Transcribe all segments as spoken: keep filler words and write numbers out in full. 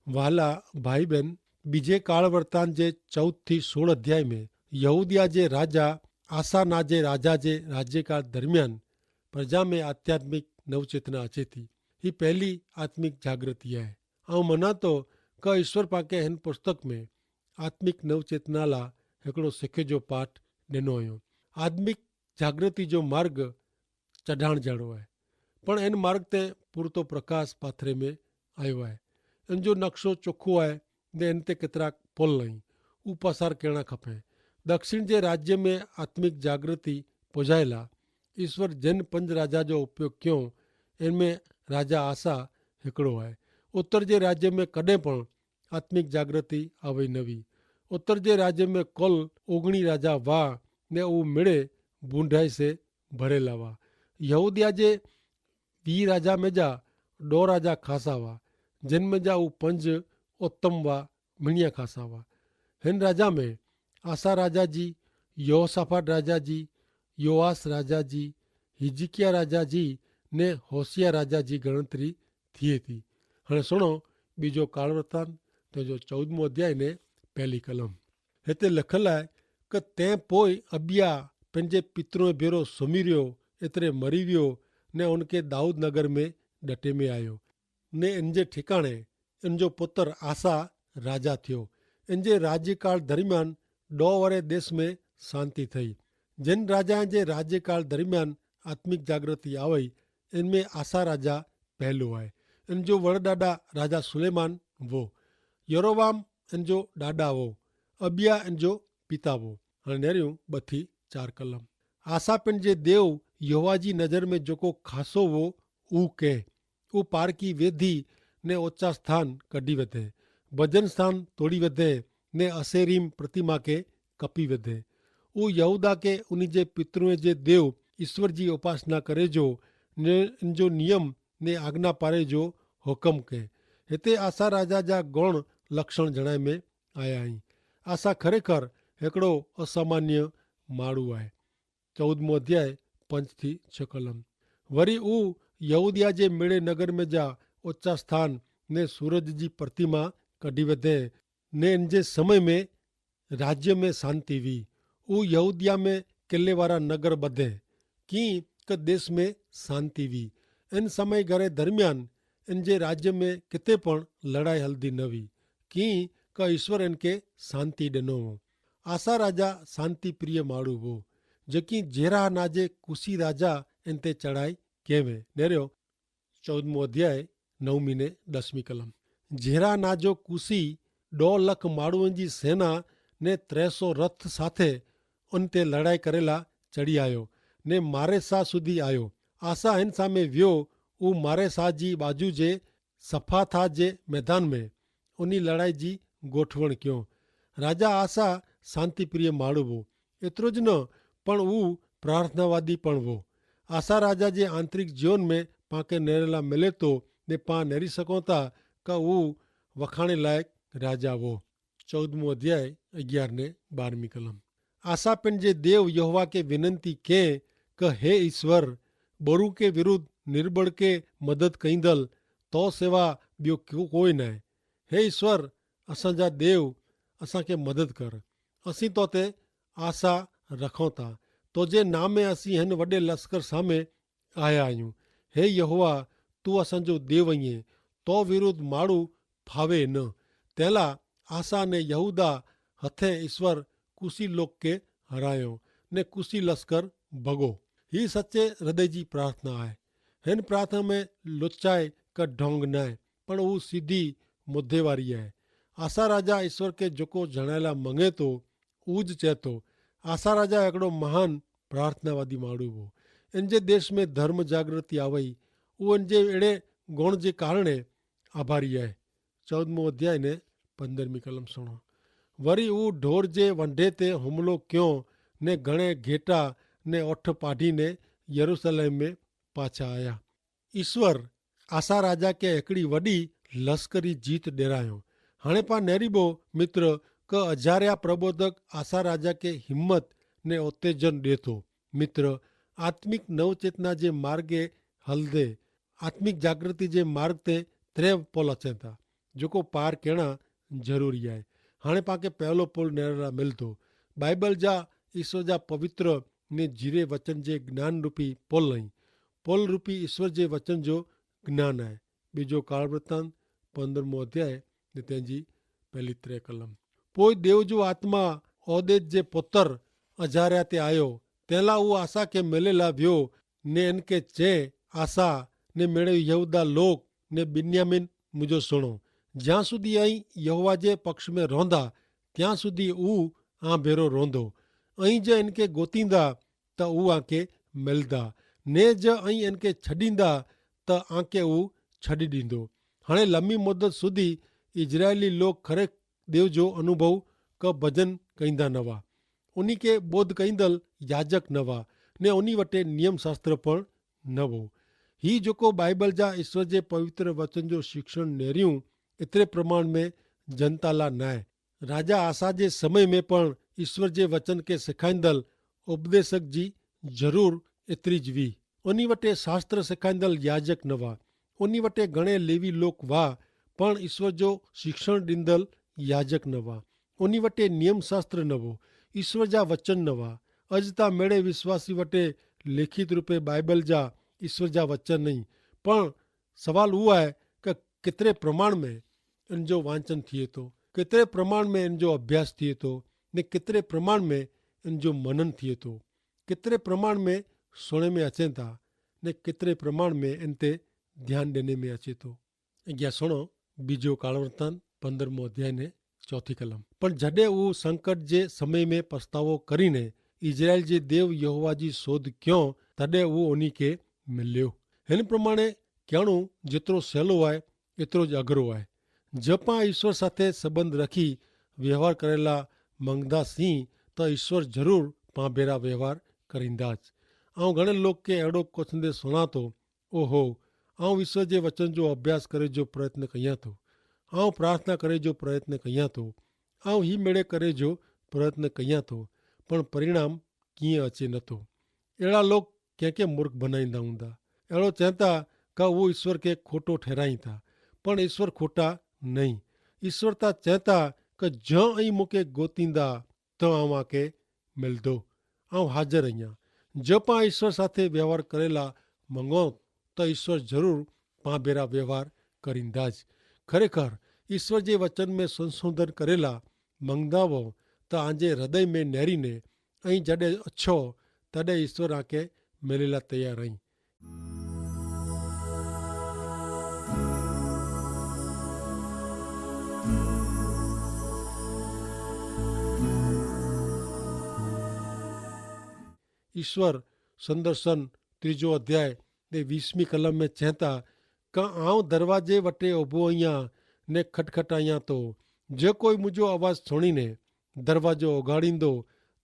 વહાલા ભાઈબેન, બીજે કાળવર્તાન જે ચૌદ થી સોળ અધ્યાય મેં યહૂદિયા જે રાજા આસા ના જે રાજા જે રાજ્યકાળ દરમિયાન પ્રજા મેં આધ્યાત્મિક નવચેતના અચેતી. હી પહેલી આત્મિક જાગૃતિ આય. આઉં મનાતો કે ઈસ્વર પાંકે હેન પુસ્તક મેં આત્મિક નવચેતના લા હેકડો સેખે જો પાઠ ડેનો અયો. આત્મિક જાગૃતિ જો માર્ગ ચઢાણ જેડો આય, પણ એન માર્ગ તે પૂરતો પ્રકાશ પાથરે મેં આયો આય. એન જો નકશો ચોખો આય, ને એન તે કેતરા પોલ નહીં ઉપાસાર કહેણા ખપે. દક્ષિણ જે રાજ્ય મેં આત્મિક જાગૃતિ પોજાયેલા ઈસ્વર જેન પંજ રાજા જો ઉપયોગ ક્યો, એન મેં રાજા આસા હેકડો આય. ઉત્તર જે રાજ્ય મેં કદે પણ આત્મિક જાગૃતિ આવે નવી. ઉત્તર જે રાજ્ય મેં કલ ઓગણી રાજા વાહ, ને ઉમેડે ભૂંડાઈ સે ભરેલા વાહ. યહૂદિયા જે વી રાજા મેં જા દો રાજા ખાસા વાહ, જેન મેં જા ઉપંજ ઉત્તમ વાહ, મિણ્યા ખાસા વાહ. હેન રાજા મેં આસા રાજા જી, યહોસાફાટ રાજા જી, યોઆસ રાજા જી, હિજકિયા રાજા જી, ને હોસિયા રાજા જી ગણતરી થિયે થી. હણે સુણો બીજો કાળવર્તાન, તેજો ચૌદમો અધ્યાય ને પહેલી કલમ. હેતે લખલ આય કે તે પોય અબિયા પેનજે પિતરો ભેરો સમીર્યો, એતરે મરી વ્યો, ને ઉનકે દાઉદ નગર મેં ડટે મેં આયો, ને એનજે ઠિકાણે એનજો પુતર આસા રાજા થ્યો. એનજે રાજ્યકાળ દરમિયાન દો વરે દેશ મેં શાંતિ થઈ. જેન રાજા જે રાજ્યકાળ દરમિયાન આત્મિક જાગૃતિ આવય, એન મેં આસા રાજા પહેલો આય. એન જો વરડાડા રાજા સુલેમાન વો. યરોવામ એન જો ડાડા વો. અબિયા એન જો પિતા વો. હણે નેર્યું બથી ચાર કલમ. આસા પેન જે દેવ યહોવા જી નજર મેં જોકો ખાસો વો, ઉ કહેં, ઉ પારકી વેધી ને ઓચ્ચા સ્થાન કઢ઼ી વધે, ભજન સ્થાન તોડી વધે, ને અસેરીમ પ્રતિમા કે કપી વધે. ઉ યહૂદા કે ઉની જે પિતૃએ જે દેવ ઈસ્વર જી ઉપાસના કરે જો, ને જો નિયમ ને આજ્ઞા પારે જો હુકમ કે. હેતે આસા રાજા જા ગૌણ લક્ષણ જણાય મેં આયા હૈં. આસા ખરેખર હેકડો અસામાન્ય માળુ આય. ચૌદમો અધ્યાય, પંચથી છ કલમ. વરી ઉ યહૂદિયા જે મેળે નગર મેં જા ઓચ્ચા સ્થાન ને સૂરજ જી પ્રતિમા કઢ઼ી વધે, ને એન જે સમય મેં રાજ્ય મેં શાંતિ વી. ઉ યહૂદિયા મેં કેલ્લે વારા નગર બધે કિંક દેશ મેં શાંતિ વી. એન સમય ગરે દરમિયાન એન જે રાજ્ય મેં કિતે પણ લડાઈ હલદી ન વી, કિંક ઈસ્વર એન કે શાંતિ ડેનો વો. આસા રાજા શાંતિ પ્રિય માળુ વો, જેકી જેરા ના જે કુસી રાજા એન તે ચડાઈ કહેવે. નેર્યો ચૌદમો અધ્યાય, નવમી ને દસમી કલમ. જેરા ના જો કુસી દો લખ માળુ એન જી સેના ને ત્રેસો રથ સાથે ઉન તે લડાઈ કરેલા ચડી આયો, ને મારેસા સુધી આયો. આસા એન સામે વ્યો, ઉ મારેસા જી બાજુ જે સફાથા જે મેદાન મેં ઉની લડાઈ જી ગોઠવણ ક્યો. રાજા આસા શાંતિપ્રિય માળુ વો, એતરો જ ન પણ ઉ પ્રાર્થનાવાદી પણ વો. આસા રાજા જે આંતરિક જીવન મેં પાંકે નેરેલા મેલે તો, ને પાં નેરી સકોતા કે ઉ વખાણે લાયક રાજા વો. ચૌદમો અધ્યાય, અગિયાર ને બારમી કલમ. આસા પેન જે દેવ યહોવા કે વિનંતી કેહ, કે હે ઈસ્વર, બરુ કે વિરુદ્ધ નિર્બળ કે મદદ કઈંદલ, તો સેવા બ્યો કોઈ નાય. હે ઈસ્વર, અસાં જા દેવ, અસાં કે મદદ કર. અસી તો તે આસા રખોતા, તો જે નામે અસી હેન વડે લસ્કર સામે આયા અયું. હે યહોવા, તું અસાં જો દેવ અઇયે, તો વિરુદ્ધ માડૂ ફાવે ન. તેલા આસા ને યહૂદા હથે ઈસ્વર કુસી લોક કે હરાયો, ને કુસી લસ્કર ભગો. હી સચે હૃદય જી પ્રાર્થના આય. હેન પ્રાર્થના મેં લોચાય કે ઢોંગ નાય, પણ ઉ સીધી મુદ્ધેવારી આય. આસા રાજા ઈસ્વર કે જોકો જણાયલા મંગેતો, ઉજ ચેતો. આસા રાજા એકડો મહાન પ્રાર્થનાવાદી માડૂ વો. એન જે દેશ મેં ધર્મ જાગૃતિ આવય, ઉ એન જે એડે ગોણ જે કારણે આભારી આય. ચૌદમો અધ્યાય ને પંદરમી કલમ સુણો. વરી ઉ ઢોર જે વંઢે તે હુમલો ક્યો, ને ઘણે ઘેટા ને ઓઠ પાઢી ને યરુસલેમ મેં પાછા આયા. ઈસ્વર આસા રાજા કે એકડી વડી લસ્કરી જીત ડેરાયો. હણે પા નેરીબો મિત્ર, કે અજાર્યા પ્રબોધક આસા રાજા કે હિંમત ને ઉત્તેજન દેતો. મિત્ર, આત્મિક નવચેતના જે માર્ગે હલદે આત્મિક જાગૃતિ જે માર્ગ તે ત્રેવ પોલા ચેતા. જોકો પાર કહેણા જરૂરી આય. હાણે પાંકે પહેલો પોલ નેરલા મિલતો. બાઈબલ જા ઈસવ જા પવિત્ર ને જીરે વચન જે જ્ઞાન રૂપી પોલ નહીં. પોલ રૂપી ઈસવ જે વચન જો જ્ઞાન આય. બીજો કાળવર્તાન પંદ્રહમો અધ્યાય ને તેની પહેલી ત્રે કલમ. પોય દેવ જો આત્મા ઓદેજ જે પોતર અજાર્યા તે આયો. તેલા ઉ આશા કે મેલેલા વ્યો ને એન કે ચે, આશા ને મેળે યહૂદા લોક ને બિન્યામિન મુજો સુણો. જ્યાં સુધી અહીં યહોવા જે પક્ષ મેં રોંધા ત્યાં સુધી ઉ આંભેરો રોંધો. અહીં જે એન કે ગોતિંદા તો ઉ આંકે મેલદા. ને જે અહીં એન કે છડીંદા તો આંકે ઉ છડી દીંદો. હણે લમી મુદત સુધી ઇઝરાયેલી લોક ખરે દેવ જો અનુભવ ક ભજન કહીંદા નવા. ઉની કે બોધ કહીંદલ યાજક નવા ને ઉની વટે નિયમશાસ્ત્ર પણ નવો. હી જોકો બાઈબલ જા ઈસ્વર જે પવિત્ર વચન જો શિક્ષણ નેર્યું એતરે પ્રમાણ મેં જનતાલા નાય. રાજા આશા જે સમય મેં પણ ઈસ્વર જે વચન કે સિખાઈંદલ ઉપદેશક જી જરૂર એતરી જ વી. ઉની વટે શાસ્ત્ર સિખાઈંદલ યાજક નવા. ઉની વટે ઘણે લેવી લોક વા પણ ઈસ્વર જો શિક્ષણ દીંદલ યાજક નવા. ઉની વટે નિયમશાસ્ત્ર નવો, ઈસ્વર જા વચન નવા. અજ તા મેળે વિશ્વાસી વટે લેખિત રૂપે બાઈબલ જા ઈસ્વર જા વચન નહીં. પણ સવાલ ઉઆ હૈ કે કેતરે પ્રમાણ મેં એન જો વાંચન થિયે તો, કેતરે પ્રમાણ મેં એન જો અભ્યાસ થિયે તો, ને કેતરે પ્રમાણ મેં એન જો મનન થિયે તો, કેતરે પ્રમાણ મેં સુણે મેં અચેતા, ને કેતરે પ્રમાણ મેં એન તે ધ્યાન દેને મેં અચેતો. અગિયા સુણો. બીજો કાળવર્તન પંદ્રહમો અધ્યાય ને ચોથી કલમ. પણ જડે ઉં સંકટ જે સમય મેં પસ્તાવો કરીને ઇઝરાયેલ જે દેવ યહોવા જી શોધ ક્યો, તદે ઉં ઓની કે મેલ્યો. હેન પ્રમાણે કહેણું જેતરો સહેલો આય એતરો જ અઘરો આય. જપા ઇશ્વર સાથે સંબંધ રખી વ્યવહાર કરેલા મંગદા સિંહ, તો ઇશ્વર જરૂર પાંભેરા વ્યવહાર કરીંદા જ. આઉં ઘણે લોક કે એડો કોછંદે સુણાતો, ઓહો, આઉં ઇશ્વર જે વચન જો અભ્યાસ કરે જો પ્રયત્ન કહિયા તો, આઉં પ્રાર્થના કરે જો પ્રયત્ન કહિયા તો, આઉં હી મેળે કરે જો પ્રયત્ન કહિયા તો, પણ પરિણામ કિંય અચે નતો. એડા લોક કેંકે મૂર્ખ ભનાઈંદા હુંદા. એડો ચેંતા કા વો ઈસ્વર કે ખોટો ઠેરાઈંદા. પણ ઈસ્વર ખોટા નહીં. ઈસ્વર તા ચેંતા કા જ્યાં અહીં મુકે ગોતીંદા તો આઉં આકે મેલદો. આઉં હાજર અહિયા. જો પાં ઈસ્વર સાથે વ્યવહાર કરેલા મંગો તો ઈસ્વર જરૂર પાંભેરા વ્યવહાર કરીંદા જ. ખરેખર ઈસ્વર જે વચન મેં સંશોધન કરેલા મંગદા વો તો આજે હૃદય મેં નેરી ને અહીં જડે અચ્છો તદે ઈસ્વર આકે મેલેલા તૈયાર અહીં. ઈસ્વર સંદર્શન ત્રીજો અધ્યાય તે વીસમી કલમ મેં ચેંતા, કા આઉં દરવાજે વટે ઉભો અહિયા ને ખટખટાયા તો, જે કોઈ મુજો અવાજ સુણીને દરવાજો ઓગાડીંદો,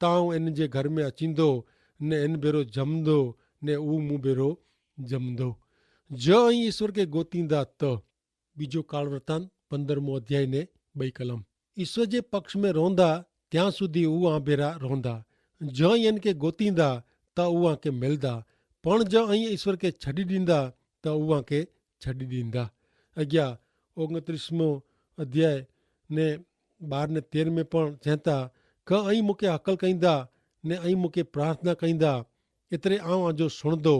તા આઉં એન જે ઘર મેં અચીંદો ને એન ભેરો જમદો ને ઉં મું ભેરો જમદો. જો અહીં ઈસ્વર કે ગોતીંદા તો. બીજો કાળવર્તાન પંદ્રહમો અધ્યાય ને બઈ કલમ. ઈસ્વર જે પક્ષ મેં રોંધા ત્યાં સુધી ઉં આંભેરા રોંધા. જો અહીં એન કે ગોતીંદા તા ઉં આંકે મેલદા. પણ જો અહીં ઈસ્વર કે છડી દીંદા તા ઉં આંકે છડી દીંદા. અગિયા ઓગણત્રીસમો અધ્યાય ને બાર ને તેર મેં પણ ચેંતા, કા અહીં મુકે હકલ કઈંદા ને અહીં મુકે પ્રાર્થના કઈંદા, એતરે આઉં આજો સુણદો.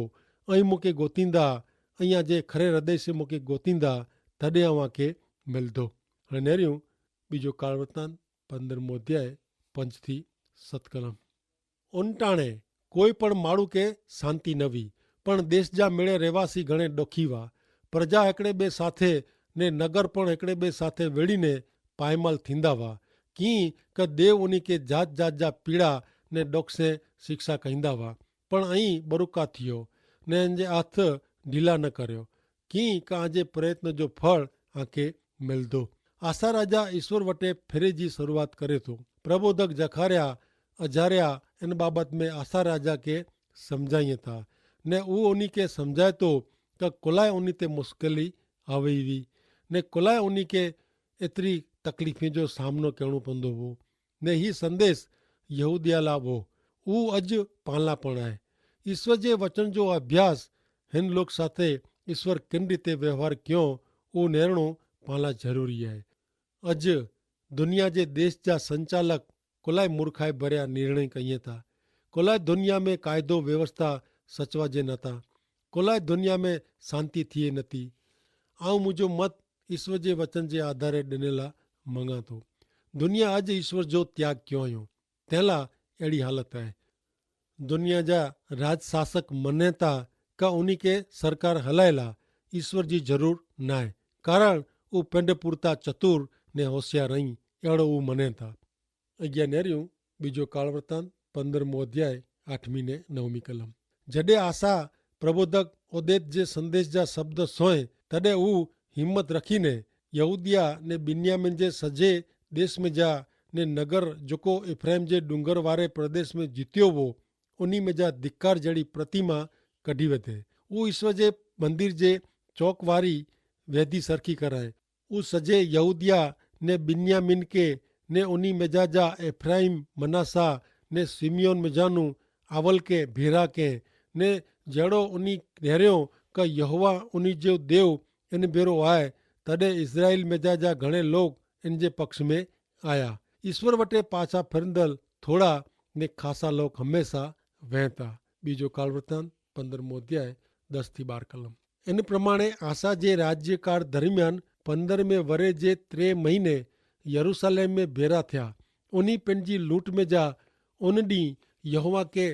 અહીં મુકે ગોતીંદા, અહીં આજે ખરે હૃદય સે મુકે ગોતીંદા, તદે આઉં આકે મેલદો. અને નેર્યું બીજો કાળવર્તાન પંદ્રહમો અધ્યાય પંચથી સતકલમ. ઓનટાણે કોઈ પણ માળું કે શાંતિ નવી, પણ દેશ જા મેળે રહેવાસી ઘણે ડોખી વા. પ્રજા હેકડ઼ે બે સાથે ને નગર પણ હેકડ઼ે બે સાથે વેળીને પાયમાલ થીંદા વા. કિંક દેવ ઉની કે જાત જાત જા પીડા ને ડોખ સે શિક્ષા કહીંદા વા. પણ અહીં બરુકા થિયો ને એન જે હાથ ઢીલા ન કર્યો. કિંક આજે પ્રયત્ન જો ફળ આંકે મેલદો. આશા રાજા ઈસ્વર વટે ફેરે જી શરૂઆત કરે તો. પ્રબોધક જખાર્યા અજાર્યા એન બાબત મેં આશા રાજા કે સમઝાઈ થા, ને ઉહ ઉની કે સમઝાય તો કે કોલાએ ઉની તે મુશ્કેલી આવે વી, ને કોલાએ ઉની કે એતરી તકલીફી જો સામનો કહેણો પંદો હો. ને હી સંદેશ યહૂદિયા લા હો. ઉહ અજ પાલા પણ આય. ઈસ્વર જે વચન જો અભ્યાસ હેન લોક સાથે ઈસ્વર કેન રીતે વ્યવહાર ક્યો, ઉહ નેરણો પાલા જરૂરી આય. અજ દુનિયા જે દેશ જા સંચાલક કોલાએ મૂર્ખાએ ભર્યા નિર્ણય કહિયે તા. કોલાએ દુનિયા મેં કાયદો વ્યવસ્થા સચવા જે નતા. કોલાએ દુનિયા મેં શાંતિ થિયે નથી. આઉં મુજો મત ઈસ્વર જે વચન જે આધારે ડનેલા મંગાતો. દુનિયા અજ ઈસ્વર જો ત્યાગ ક્યો અયો તેલા એડી હાલત આય. દુનિયા જા રાજશાસક મનેતા કા ઉની કે સરકાર હલાયેલા ઈસ્વર જી જરૂર નાય. કારણ ઉં પેંડ પૂરતા ચતુર ને હોશિયાર અહીં એડો ઉં મનેતા. અજ્ઞા નેર્યું બીજો કાળવર્તાન પંદ્રહ મોં અધ્યાય આઠમી ને નવમી કલમ. જડે આશા પ્રબોધક ઓદેત જે સંદેશ જા શબ્દ સોય તદે ઉં હિંમત રખી ને યહૂદિયા ને બિન્યામિન જે સજે દેશ મેં જા ને નગર જોકો ઇફ્રાઇમ જે ડુંગરવારે પ્રદેશ મેં જીત્યો વો ઉની મેં જા ધિક્કાર જેડી પ્રતિમા કઢી વધે. ઉં ઈસ્વર જે મંદિર જે ચોકવારી વેધી સરખી કરાએ. ઉં સજે યહૂદિયા ને બિન્યામિન કે ને ઉની મેં જા જા એફ્રાઇમ મનાસા ને સિમિયોન મેં જાનું આવલ કે ભેરા કે ને જેડો ઉની ડેર્યો કે યહોવા ઉની જેવ દેવ એન ભેરો આય. તદે ઇઝરાઇલ મેં જા જા ઘણે લોગ એન જે પક્ષ મેં આયા. ઈસ્વર વટે પાછા ફિરંદલ થોડા ને ખાસા લોક હમેંસા વહેંતા. બીજો કાળવર્તાન પંદ્રહ મોં અધ્યાય દસ થી બાર કલમ. એન પ્રમાણે આશા જે રાજ્યકાળ દરમિયાન પંદ્રહ મેં વરે જે ત્રે મહિને યરૂસાલેમ મેં ભેરા થ્યા. ઉની પેનજી લૂંટ મેં જા ઉન દી યહોવા કે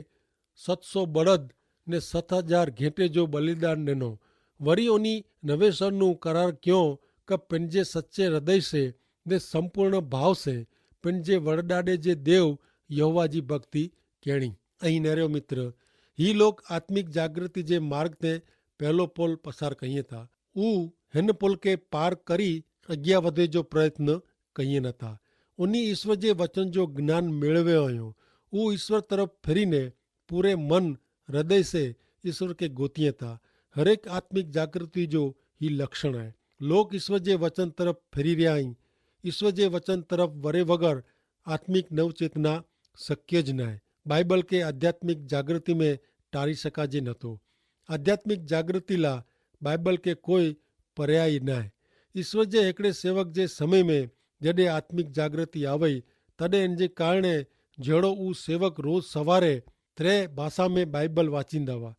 સત સો બળદ ને સત હજાર ઘેંટે જો બલિદાન નેનો. વરી ઉની નવેસરનું કરાર ક્યો કે પેનજે સચ્ચે હૃદય સે ને સંપૂર્ણ ભાવ સે પેનજે વરડાડે જે દેવ યહોવા જી ભક્તિ કહેણી. અહીં નર્યો મિત્ર, હી લોક આત્મિક જાગૃતિ જે માર્ગ તે પહેલો પોલ પસાર કહિયે તા. ઉ હેન પોલ કે પાર કરી અજ્ઞા વધે જો પ્રયત્ન કહિયે ન તા. ઉની ઈસ્વર જે વચન જો જ્ઞાન મેળવે અયો. ઉ ઈસ્વર તરફ ફેરી ને પૂરે મન હૃદય સે ઈસ્વર કે ગોતિયે તા. હરેક આત્મિક જાગૃતિ જો હી લક્ષણ હૈ. લોક ઈસ્વર જે વચન તરફ ફેરી રહ્યા હૈં. ઈસ્વર જે વચન તરફ વરે વગર આત્મિક નવચેતના શક્ય જ નાય. બાઈબલ કે આધ્યાત્મિક જાગૃતિ મેં ટારી શકાજે નતો. આધ્યાત્મિક જાગૃતિ લા બાઈબલ કે કોઈ પર્યાય નાય. ઈસ્વર જે હેકડ઼ે સેવક જે સમય મેં જડે આત્મિક જાગૃતિ આવે તદે એન જે કારણે જેડો ઉ સેવક રોજ સવારે ત્રે ભાષા મેં બાઈબલ વાંચીંદા વા.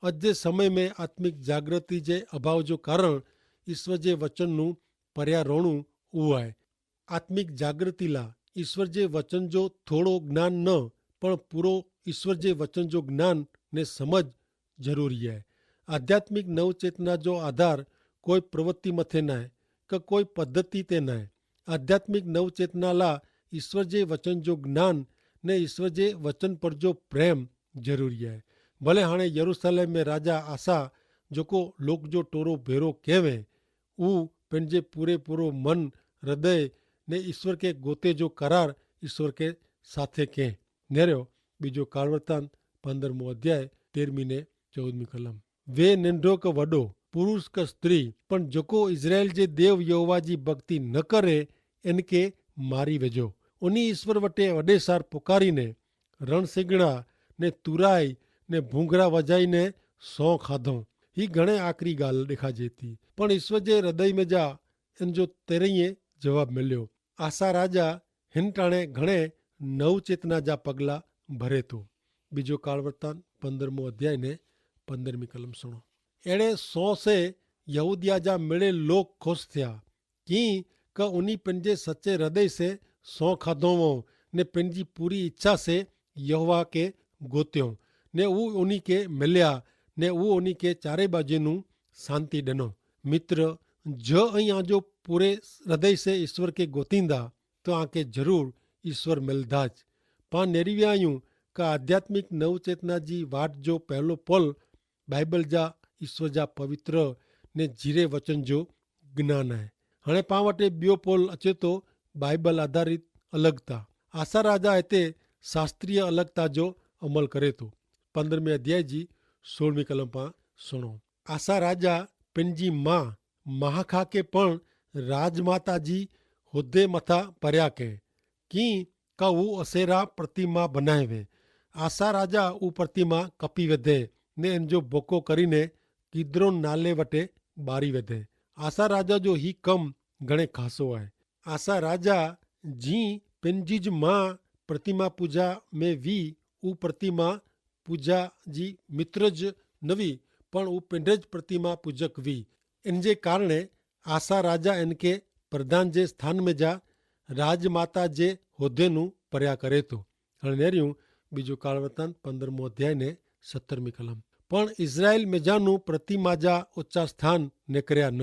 અજ જે સમય મેં આત્મિક જાગૃતિ જે અભાવ જો કારણ ઈસ્વર જે વચનનું પર્યારોણું ઉ આય. આત્મિક જાગૃતિ લા ઈસ્વર જે વચન જો થોડો જ્ઞાન ન પણ પૂરો ઈસ્વર જે વચન જો જ્ઞાન ને સમજ જરૂરી હૈ. આધ્યાત્મિક નવચેતના જો આધાર કોઈ પ્રવૃત્તિ મતે નાય કે કોઈ પદ્ધતિ તે નાય. આધ્યાત્મિક નવચેતના લા ઈસ્વર જે વચન જો જ્ઞાન ને ઈસ્વર જે વચન પર જો પ્રેમ જરૂરી હૈ. ભલે હાણે યરૂસાલેમ મેં રાજા આસા જોકો લોક જો ટોરો ભેરો કહેવે ઉ પેનજે પૂરે પૂરો મન હૃદય ને ઈસ્વર કે ગોતે જો કરાર ઈસ્વર કે સાથે કહેં. નેર્યો બીજો કાળવર્તાન પંદ્રહ મું અધ્યાય તેરમી ને ચૌદમી કલમ. વે નેંધો કે વડો પુરુષ કે સ્ત્રી પણ જોકો ઇઝરાયેલ જે દેવ યહોવા જી ભક્તિ ન કરે એન કે મારી વેજો. ઉની ઈસ્વર વટે વડેસાર પુકારી ને રણસિંગણા ને તુરાઈ ને ભૂંગરા વજાઈ ને સોં ખાધો. હી ઘણે આકરી ગાલ દેખાજે તી પણ ઈસ્વર જે હૃદય મેં જા એન જો તેરૈયે જવાબ મેલ્યો. આસા રાજા હેન ટાણે ઘણે નવચેતના જા પગલા ભરે તો. બીજો કાળવર્તાન પંદ્રહ મું અધ્યાય ને પંદ્રહ મી કલમ સુણો. એણે સોં સે યહૂદિયા જા મેળે લોક ખુશ થયા કિંક ઉની પેનજે સચ્ચે હૃદય સે સોં ખાધો વો ને પેનજી પૂરી ઇચ્છા સે યહોવા કે ગોત્યો ને ઉ ઉની કે મેલ્યા ને ઉ ઉની કે ચારે બાજે નું શાંતિ ડેનો. મિત્ર, જો અહીં આજો પૂરે હૃદય સે ઇશ્વર કે ગોતિંદા તો આકે જરૂર ઇશ્વર મેલધા જ. પાં નેરીવ્યા આયું કે આધ્યાત્મિક નવચેતના જી વાટ જો પહેલો પલ બાઈબલ જા ઇશ્વર જા પવિત્ર ને જીરે વચન જો જ્ઞાન હૈ. હણે પાં વટે બ્યો પોલ અચેતો બાઈબલ આધારિત અલગતા. આશા રાજા એતે શાસ્ત્રીય અલગતા જો અમલ કરેતો. પંદ્રહ મેં અધ્યાય જી સોળમી કલમ પાં સુણો. આશા રાજા પેનજી મા મહાખા કે પણ રાજમાતા જી હોદે મતા પર્યા કે કિંક ઉ અસેરા પ્રતિમા બનાયવે. આશા રાજા ઉ પ્રતિમા કપી વધે ને એન જો ભોકો કરીને કિદ્રોન નાલે વટે બારી વધે. આશા રાજા જો હી કમ ઘણે ખાસો આય. આસા રાજા જી પેનજી જ મા પ્રતિમા પૂજા મેં વી ઉ પ્રતિમા પૂજા જી મિત્ર જ નવી, પણ ઉ પેંધે જ પ્રતિમા પૂજક વી. એન જે કારણે આસા રાજા એન કે પ્રધાન જે સ્થાન મેં જા રાજમાતા જે હોદ્દે નું પર્યા કરે તો. હણે નેર્યું બીજું કાળવર્તન પંદ્રહમો અધ્યાય ને સત્તરમી કલમ. પણ ઇઝરાયેલ મેં જા નું પ્રતિમા જા ઓચ્ચા સ્થાન નેકર્યા ન,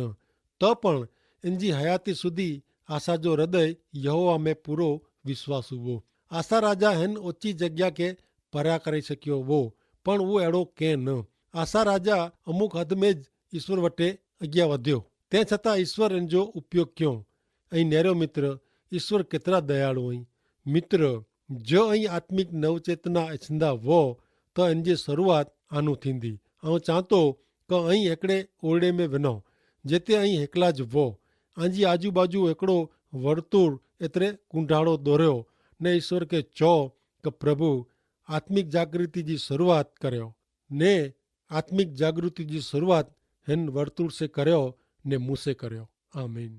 તો પણ એન જી હયાતી સુધી આસા જો હૃદય યહોવા મેં પૂરો વિશ્વાસ હુઓ. આસા રાજા હેન ઓચ્ચી જગ્યા કે પર્યા કરી શક્યો વો, પણ ઉ એડો કે ન. આસા રાજા અમુક હદ મેં જ ઇશ્વર વટે અગિયા વધ્યો, તે છતાં ઇશ્વર એન જો ઉપયોગ ક્યો. અહીં નેરો મિત્ર, ઇશ્વર કેતરા દયાળુ અહીં. મિત્ર, જો અહીં આત્મિક નવચેતના એછંદા વો, તો એન જી શરૂઆત આનું થીંદી. આઉં ચાંતો કે અહીં હેકડ઼ે ઓરડે મેં વેનો, જેતે અહીં હેકલા જ વો. આજી આજુબાજુ હેકડો વર્તુર એતરે કુંઢાળો દોર્યો, ને ઇશ્વર કે ચો કે પ્રભુ, આત્મિક જાગૃતિ જી શરૂઆત કર્યો, ને આત્મિક જાગૃતિ જી શરૂઆત હેન વર્તુર સે કર્યો, ને મુસે કર્યો. આમીન.